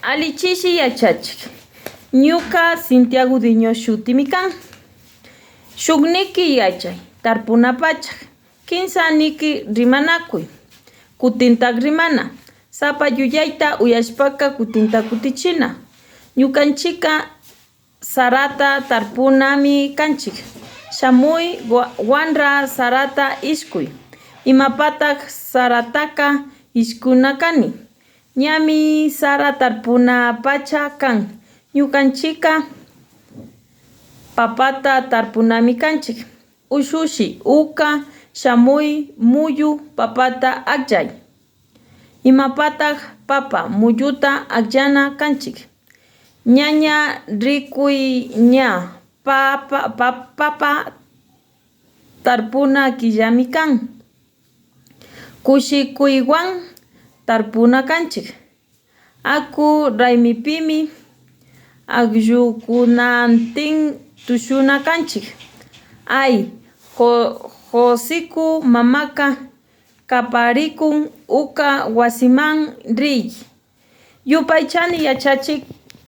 Allichishi yachachik. Ñuka Cintia Gudiño shutimi kan. Shukniki yachay tarpuna pachak. Kimsaniki rimanakuy. Kutintak rimana. Sapa yuyayta uyashpaka kutinta kutichina. Ñukanchika sarata tarpunami kanchik. Shamuy wanra sarata ishkuy. Imapatak sarataka ishkuna kani. Ñami sara tarpuna pacha kan. Ñukanchika papata tarpunami kanchik. Ushushi uka shamuy muyu papata akllay. Imapatak papa muyuta akllana kanchik. Ñaña rikuy ña papa, papa tarpuna killami kan. Kushikuywan tarpuna kanchik. Aku raymipimi akllukunantin tushuna kanchik. Ay, Josiku mamaka kaparikun uka wasiman riy. Yupaychani yachachik.